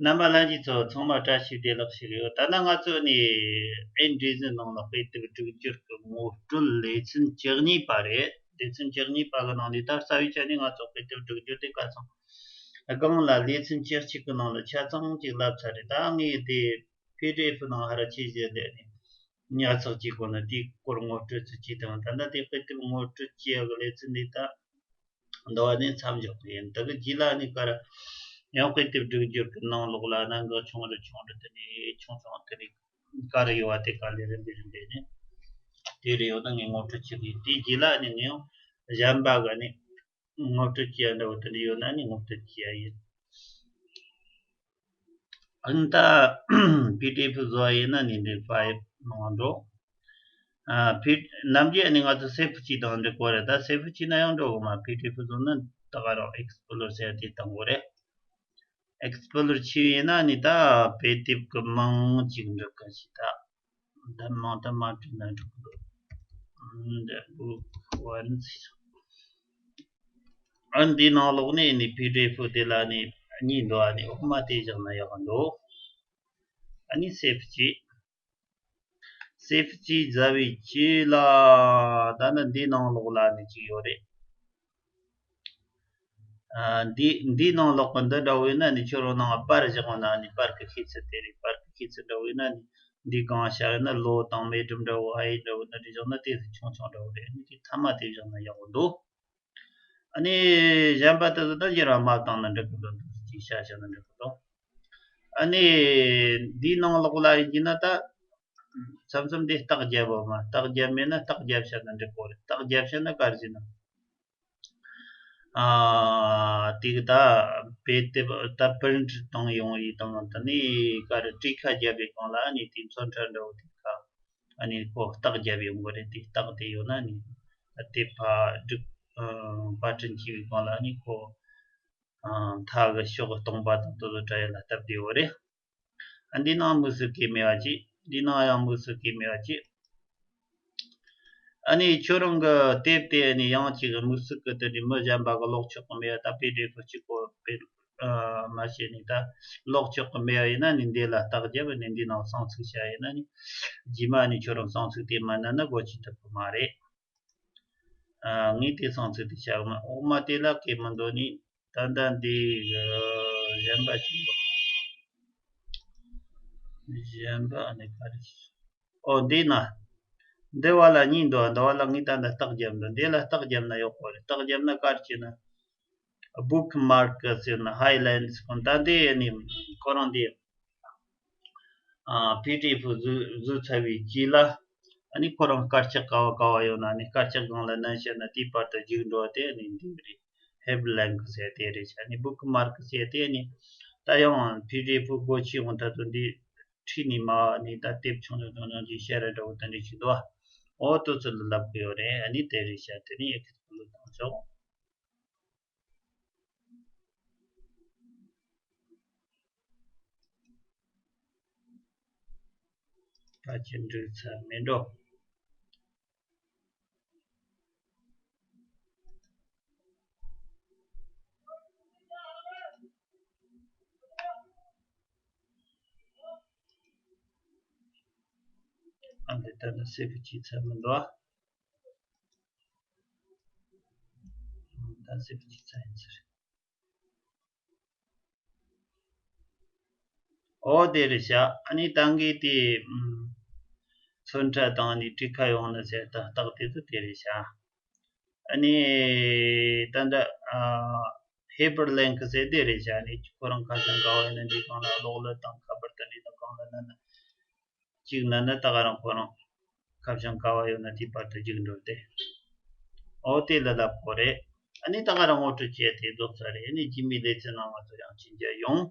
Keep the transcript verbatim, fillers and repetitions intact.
རྣམ་པ་ལྷན་རྒྱས་ཚོ་ཚང་མ་བཀྲ་ཤིས་བདེ་ལེགས་ཞུ་གི་ཡོད། ད་ལྟ་ང་ཚོ་ནི་ཨེ་འབྲས་ཟན་ནང་ལ་དཔེ་དེབ་སྒྲིག་སྦྱོར་གྱི་ངོ་སྤྲོད་ལེ་ཚན་བཅུ་གཉིས་པ་རེད། ལེ་ཚན་བཅུ་གཉིས་པ་གི་ནང་ནས་ད་རྩ་བའི་ཆ་ནས་ང་ཚོ་དཔེ་དེབ་སྒྲིག་སྦྱོར་དེ་ག་ཚང་སྒང་ལ་ལེ་ཚན་བཅུ་གཅིག་གི་ནང་ལ་ཆ་ཚང་ཅིག་བསླབས་ཚར་རེད། ད་ངས་དེ་པི་ཌི་ཨེཕ་ནང་ཧར་ཆེ་བཞག་ལས་ནས་ཉར་ཚགས་བྱེད་དགོས་ན་དེའི་སྐོར་ངོ་སྤྲོད་ཚུལ་གྱིས་དང་། ད་ལྟ་དེ་དཔེ་དེབ་ངོ་སྤྲོད་བྱེད་ཡག་གི་ལེ་ཚན་འདི་ད་འདི་བ་ནས་མཚམས་འཇོག་གི་ཡིན། དེ་གི་རྗེས་ལ་ནི་ག་རེ་ཡང་དཔེ་དེབ་སྒྲིག་སྦྱོར་གྱི་ནང་ལོགས་ལ་གནད་འགག་ཆུང་རུ་ཆུང་རུ་དེ་ནས་ཆུང་ཆུང་དེ་ནས་ག་རེ་ཡོད་བ་དེ་ག་ལེ་རིམ་པས་རིམ་པས་ནས་དེ་རེ་ཡོད་ན་ངས་ངོ་སྤྲོད་བྱེད་གི་ཡིན། དེའི་རྗེས་ལ་ནི་ངས་ཡང་གཞན་པ་ག་ནས་ངོ་སྤྲོད་བྱེད་ཡ་འདྲ་བོ་དེ་འདྲ་ཡོད་ན་ནི་ངོ་སྤྲོད་བྱེད་ཡ་ཡིན། ཨ་ནི་ད་པི་ཌི་ཨེཕ་བཟོ་བ་ཡིན་ན་ནི་འདི་ཕའིལ་ནང་འགྲོ། ཨ་ཕི་ནམ་རྒྱུན་ནི་ང་ཚོ་སེ་ཕི་གཅིག་དང་འབྲི་དགོས་རེད། ད་སེ་ཕི་གཅིག་ན་ཡང་འགྲོ་གི་མ། པི་ཌི་ཨེཕ་བཟོ་ན་ད་ག་རང་ཨེགས་པི་ལོར་ཟེར་ཡ་དེ་བཏང་དགོས་རེད། ཨེགས་པི་ལོར་བྱས་ཡིན་ན་ནི་ད་དཔེ་དེབ་གི་མིང་གཅིག་འབྲི་གི་ཞིག་ད། ད་མིང་ད་མ་བྲིས་ན་འགྲིག་གི་འདུག་འདི་book one ཨ་འདི་ནང་ལོགས་ནས་ནི་པི་ཌི་ཨེཕ་དེ་ལ་ནི་གཉིས་འདུག་ཨ་ནི་འོག་མ་དེ་བཞག་ན་ཡག་གི་འདུག་ཨ་ནི་སེ་ཕི་གཅིག་སེ་ཕི་གཅིག་བཟོ་བའི་རྗེས་ལ་ད་ནི་འདི་ནང་ལོགས་ལ་ནི་གཅིག་ཡོད་རེད། ཨ་འདི་འདི་ནང་ལོགས་ཀྱི་འདི་འདྲ་བོ་ཡིན་ན་ནི་ཁྱོད་རང་ནང་པར་བཞག་ན་ནི་པར་གྱི་ཤེས་ཚད་དེ་རེད། པར་གྱི་ཤེས་ཚད་འདྲ་བོ་ཡིན་ན་ནི་འདི་གང་བྱ་ཡིན་ན་ལོ་དང་མེ་སྒྲོན་འདྲ་བོ་ཨ་ཡིག་འདྲ་བོ་འདི་འདྲ་བཞག་ན་དེ་ཆུང་ཆུང་འདྲ་བོ་རེད། ནི་དེ་མཐའ་མ་དེ་བཞག་ན་ཡག་པོ་འདུག་ཨ་ནི་གཞན་པ་དེ་ཚོ་ད་ཡི་རང་མ་བཏང་ན་འགྲིག་གི་འདུག་འདུག་ཅིག་བྱ་བྱ་ན་འགྲིག་གི་འདུག་ཨ་ནི་འདིའི་ནང་ལོགས་ལ་ཡིན་གྱི་ན་ད་མཚམས་མཚམས་འདི་རྟགས་བརྒྱབ་བ་མ། རྟགས་བརྒྱབ་མེད་ན་རྟགས་བརྒྱབ་བྱ་ན་འགྲིག་གོ་རེད། རྟགས་བརྒྱབ་བྱ་ན་ག་རེ་ཟེར་ན། ཨ་དེ་གི་ད་དཔེ་དེབ་ད་པི་རིན་ཊི་བཏང་ཡོང་ཡི་དང་། ད་ནི་ག་རེ་བྲིས་ཁ་བརྒྱབ་པའི་སྒང་ལ་ཨ་ནི་དེ་ཚོན་ཁྲ་འདྲ་བོ་དེ་ཁ་ཨ་ནི་ཁོ་རྟགས་བརྒྱབ་ཡོང་གི་རེད། དེ་རྟགས་དེ་ཡོད་ན་ནི་དེ་ཕ་སྒྲིག་ཨ་པར་སྐྲུན་བྱས་པའི་སྒང་ལ་ཨ་ནི་ཁོ་ཨ་མཐའ་གི་ཕྱོགས་གི་སྟོང་པ་དང་དེ་ཚོ་བྲི་ཡ་ལ་སྟབས་བདེ་བོ་རེད། ཨ་འདི་ནང་དམིགས་སུ་བཀོད་མེད་པ་ཅིག་འདི་ནང་ཡང་དམིགས་སུ་བཀོད་མེད་པ་ཅིག་ཨ་ནི་ཁྱོད་རང་གི་དེབ་དེ་ནི་ཡང་གཅིག་དམིགས་བསལ་གྱི་དེ་འདྲའི་མི་གཞན་པ་གི་ཀློག་ཆོག་གི་མེད་པ། ད་པི་ཌི་ཨེཕ་གཅིག་པོ་དཔེ་ཨ་མ་བྱས་ནས་ད་ཀློག་ཆོག་གི་མེད་པ་ཡིན་ན་ནི་འདི་ལ་རྟགས་བརྒྱབ་ནས་འདི་ནང་གསང་ཚིག་བྱ་ཡིན་ན་ནི་རྗེས་མ་ནི་ཁྱོད་རང་གསང་ཚིག་དེ་མ་བསྣན་ན་སྒོ་ཕྱེ་ཐུབ་གི་མ་རེད། ཨ་ངས་དེ་གསང་ཚིག་དེ་བྱ་གི་མ། འོག་མ་དེ་ལ་གལ་མི་འདོད་ནི། ད་ལྟ་འདི་གཞན་པ་ཅིག་འདུག་གཞན་པ་ཨ་ནི་ག་རེ། ཨོ་འདི་ན། འདི་བ་ལ་གཉིས་འདུག་འདི་བ་ལ་ངས་ད་ལྟ་རྟགས་བརྒྱབ་འདུག་འདི་ལ་རྟགས་བརྒྱབ་ན་ཡག་པོ་རེད། རྟགས་བརྒྱབ་ན་ག་རེ་བྱས་ན། བུག་མར་ཀི་ཟེར་ན་ཧའི་ལའིན་ཟེར་གོ་ད་འདི་ཨ་ནི་ཁོ་རང་འདི། ཨ་པི་ཌི་ཨེཕ་བཟོས་བཟོས་ཚར་བའི་རྗེས་ལ། ཨ་ནི་ཁོ་རང་དཀར་ཆག་ག་བ་ག་བ་ཡོད་ན་ནི་དཀར་ཆག་སྒང་ལ་བསྣན་བྱས་ན་དེའི་བར་དུ་རྒྱུགས་འགྲོ་བ་དེ་ཨ་ནི་འདི་རེད། ཧེབ་ལིང་ཀི་ཟེར་དེ་རེད་ཤག་ཨ་ནི་བུག་མར་ཀི་ཟེར་དེ་ཨ་ནི་ད་ཡང་པི་ཌི་ཨེཕ་སྒོ་ཕྱེ་འོང་ད་དུ་འདི་ཁྲིད་ནས་མ་ནི་ད་དེབ་ཆུང་ཆུང་ཆུང་ཆུང་ཅིག་ཤེར་ར་འདྲ་བོ་དེ་འདྲ་ཞིག་འདུག་ཨོ་དེ་ཚོ་ལ་ལབ་གི་ཡོད་རེད། ཨ་ནི་དེ་རེད་ཤག་དེ་ནི་ཨེག་སི་པི་ལོར་བཏང་ཆོག་ད་ཅི་འགྲིག་ཚར་མེད་འགྲོ། ཨ་འདི་ལྟར་ན་སེ་བྷ་བྱས་ཚར་མི་འདུག་ཨ། ད་སེ་བྷ་བྱས་ཚར་ཡིན་ཟེར། ཨོ་དེ་རེད་ཤག་ཨ་ནི་ད་གིན་དེ་ཚོན་ཁྲ་དང་ནི་བྲིས་ཁ་ཡོང་ནི་ཟེར་ད་རྟགས་དེ་ཚོ་དེ་རེད་ཤག་ཨ་ནི་ད་འདྲ་ཨ་ཧེ་པར་ལིང་ཀི་ཟེར་དེ་རེད་ཤག་ཨ་ནི་ཁོ་རང་ཁ་བྱང་ག་བ་ཡིན་ན་འདི་སྒང་ལ་གློག་ཀླད་དང་ཁ་པར་དེ་འདྲ་དང་སྒང་ལ་ན་ན། གཅིག་ན་ན་ད་ག་རང་ཁོ་རང་ཁ་བྱང་ག་བ་ཡོད་ན་དེའི་བར་དུ་རྒྱུགས་འགྲོ་སྟེ། ཨོ་དེ་ལ་ལབ་དགོས་རེད། ཨ་ནི་ད་ག་རང་ངོ་སྤྲོད་བྱས་ཏེ་རྫོགས་ཚར་རེད། ཨ་ནི་རྗེས་མའི་ལེ་ཚན་ནང་ང་ཚོ་ཡང་མཇལ་འཇགས་ཡོང་།